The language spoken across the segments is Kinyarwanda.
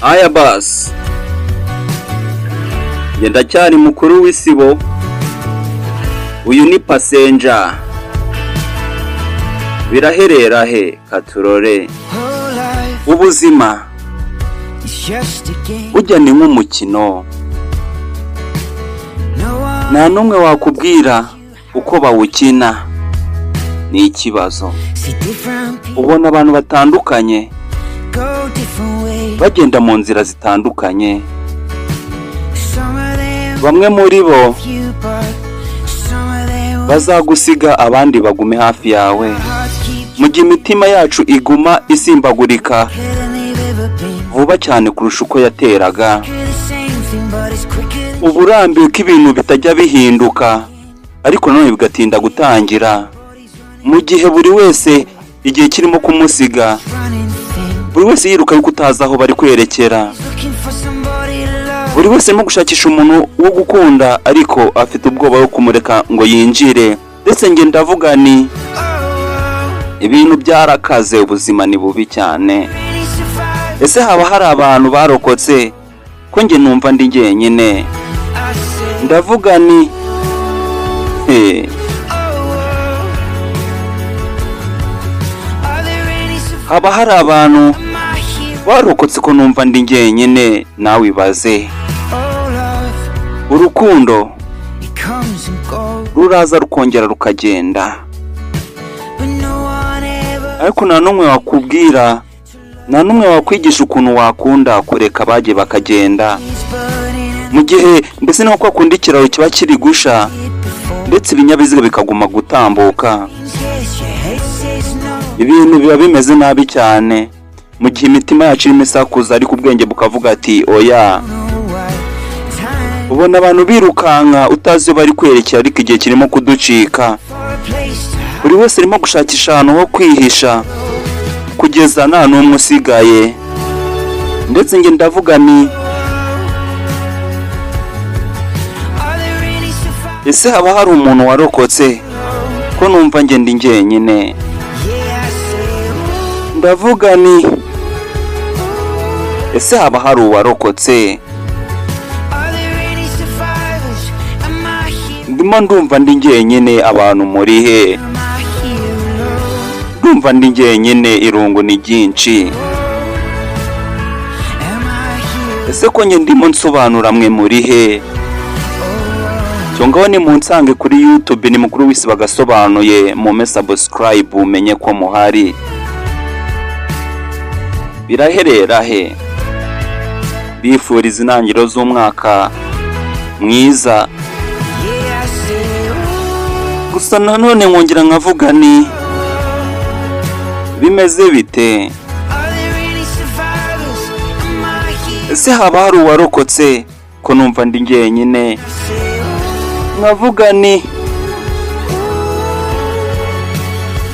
Aya basi, njye ndacyari mukuru w'isibo, uyu ni passenger. Biraherera he? Katurore. Oh, life Ubuzima is just a game. burya ni nk'umukino. No one Nta n'umwe wakubwira uko bawukina, ni ikibazo. See different people Ubona abantu batandukanye go different ways. bagenda mu nzira zitandukanye. Some of them Bamwe muri bo you, but some of them bazagusiga, abandi bagume hafi yawe, hearts keep mu gihe imitima yacu iguma isimbagurika quicker than they've ever been. vuba cyane kurusha uko yateraga. Hear the same thing, but it's quicker than Uburambe ko ibintu bitajya bihinduka, ariko nanone bigatinda gutangira, mu gihe buri wese igihe kirimo kumusiga, running thin. buri wese yiruka yuko utazi aho bari kwerekera. Looking for somebody to love. Buri wese arimo gushakisha umuntu wo gukunda, ariko afite ubwoba bwo kumureka ngo yinjire. Ndetse njye ndavuga ni Oh, ibintu byarakaze, ubuzima ni bubi cyane. any survive. Ese haba hari abantu barokotse, ko njye numva ndi njyenyine? I say, Ndavuga ni he. Oh, are there any survivors? Haba hari abantu Am I here? barokotse, ko numva ndi njyenyine? Nawe ibaze. Oh, love, Urukundo it comes and goes, ruraza rukongera rukagenda, but no one ever ariko nta n'umwe wakubwira, nta n'umwe wakwigisha ukuntu wakunda kureka bagiye bakagenda, is burning and mu gihe mbese ni kwa kundi ikiraro kiba kiri gusha it before. ndetse ibinyabiziga bikaguma gutambuka. Yes, your head says no. Ibintu biba bimeze nabi cyane mu gihe imitima yacu irimo isakuza, ariko ubwenge bukavuga ati oya. Know why time Ubona abantu birukanka utazi iyo bari kwerekera, ariko igihe kirimo kuducika. for a place to hide. Buri wese arimo gushakisha ahantu ho kwihisha kugeza nta n'umwe usigaye. Ndetse njye ndavuga ni Are there any survivors? Ese haba hari umuntu warokotse, ko numva njye ndi njyenyine? Yeah, I say, ooh, Ndavuga ni ese haba hari uwarokotse? Are there any survivors? Am I here? Ndimo ndumva ndi njyenyine, abantu muri he? Am I here alone? Ndumva ndi njyenyine, irungu ni ryinshi. Am I here? Ese ko njye ndimo nsobanura, mwe muri he? Cyo ngaho ni munsange kuri YouTube, ni mukuru w'isi bagasobanuye, mumpe subscribe umenye ko muhari. Biraherera he? Bifuriza intangiriro z'umwaka mwiza. Yeah, I say, ooh, Gusa nanone nkongera nkavuga ni bimeze bite? Are there any survivors? Am I here? Ese haba hari uwarokotse, ko numva ndi njyenyine? I say, ooh, Nkavuga ni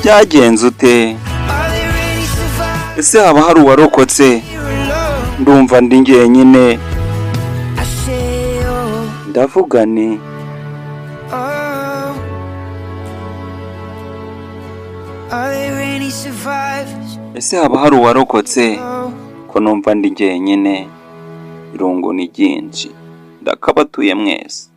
byagenze ute? Are there any survivors? Ese haba hari uwarokotse? Here alone. Ndumva ndi njyenyine. I say, oh, Ndavuga ni oh. Are there any survivors? Ese haba hari uwarokotse, Oh, ko numva ndi njyenyine? Irungu ni ryinshi, ndakabatuye mwese.